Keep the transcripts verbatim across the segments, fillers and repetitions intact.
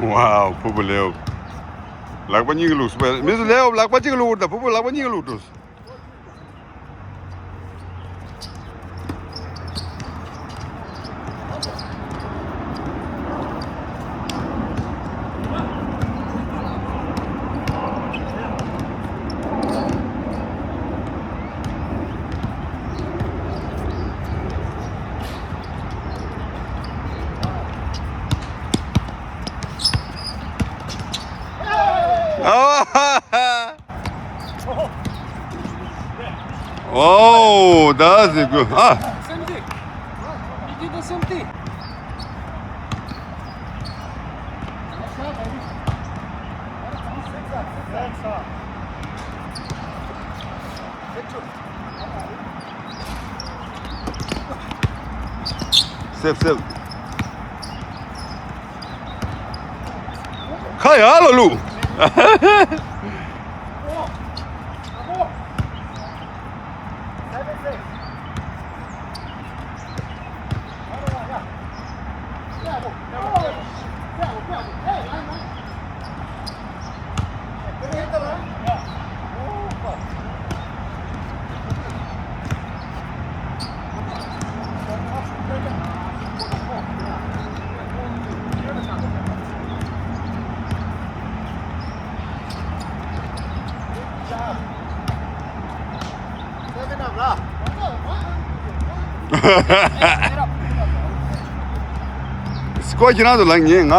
Wow, ཕུར་བུ་ལེའོ། ལག་པ་གཉིས་ཀྱིས་བླུགས་སོང་། མི་ཚོ་ལེའོ། ལག་པ་གཅིག་གིས་བླུགས་དང་། ཕུར་བུ་ལག་པ་གཉིས་ཀྱིས་བླུགས་འགྲོ། Oh, that's good. Ah. Same thing. He did the same thing. Save, save. ཁ་ཡར་ལ་བླུགས། སྐོར་ཁྱེད་རང་ཚོ་ལ་ངས་ང་།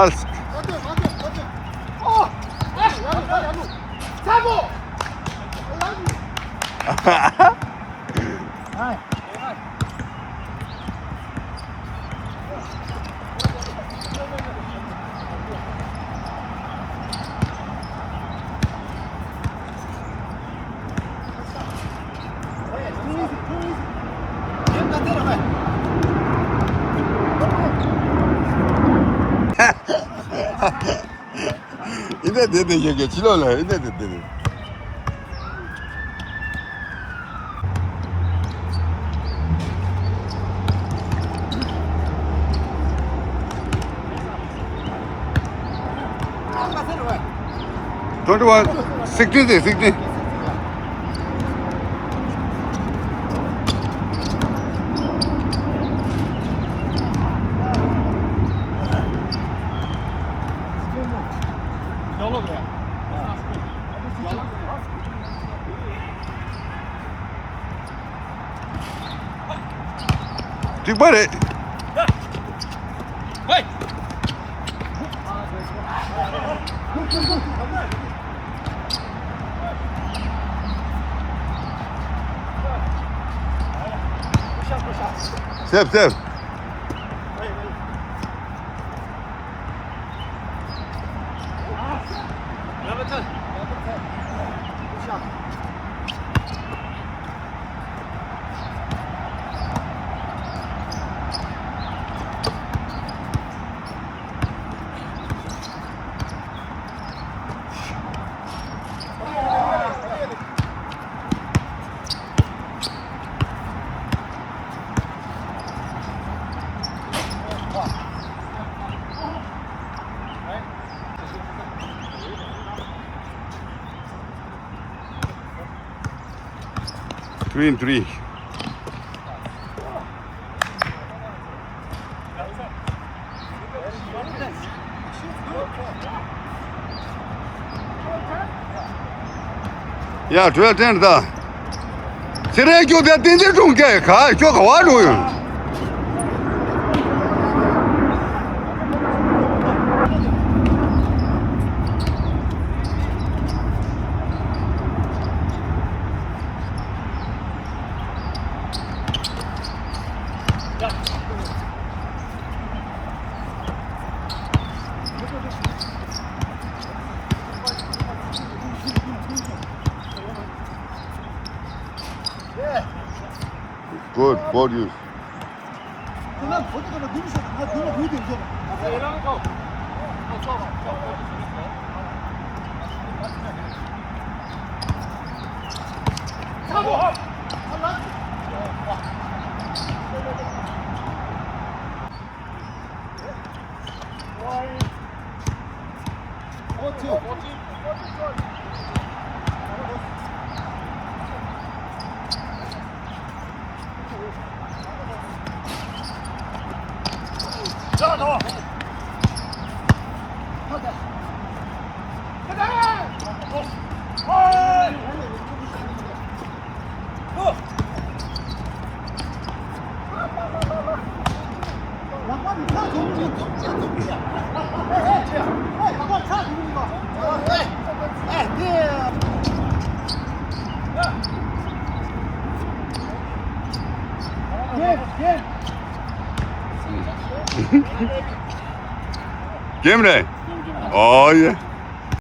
ཨི་འདྲ་བསྡད་བསྡད་ཡོད་གི། ཕྱི་ལོགས་ལ་ཨི་འདྲ་བསྡད་བསྡད། Twenty-one, sixteen, sixteen. འགྲིག་པ་རེད། སེབ་སེབ། Three and three. ཡ། གྲོས་བསྟན་ད། ཚེ་རིང་ཁྱོད་དེ་ཏིང་འཛིན་སྒྲུང་སྐད་ག་ཁྱོད་ག་བ་འགྲོ་ཡོང་། Good, good use. རྒན་རེད། ཨོ་ཡེ།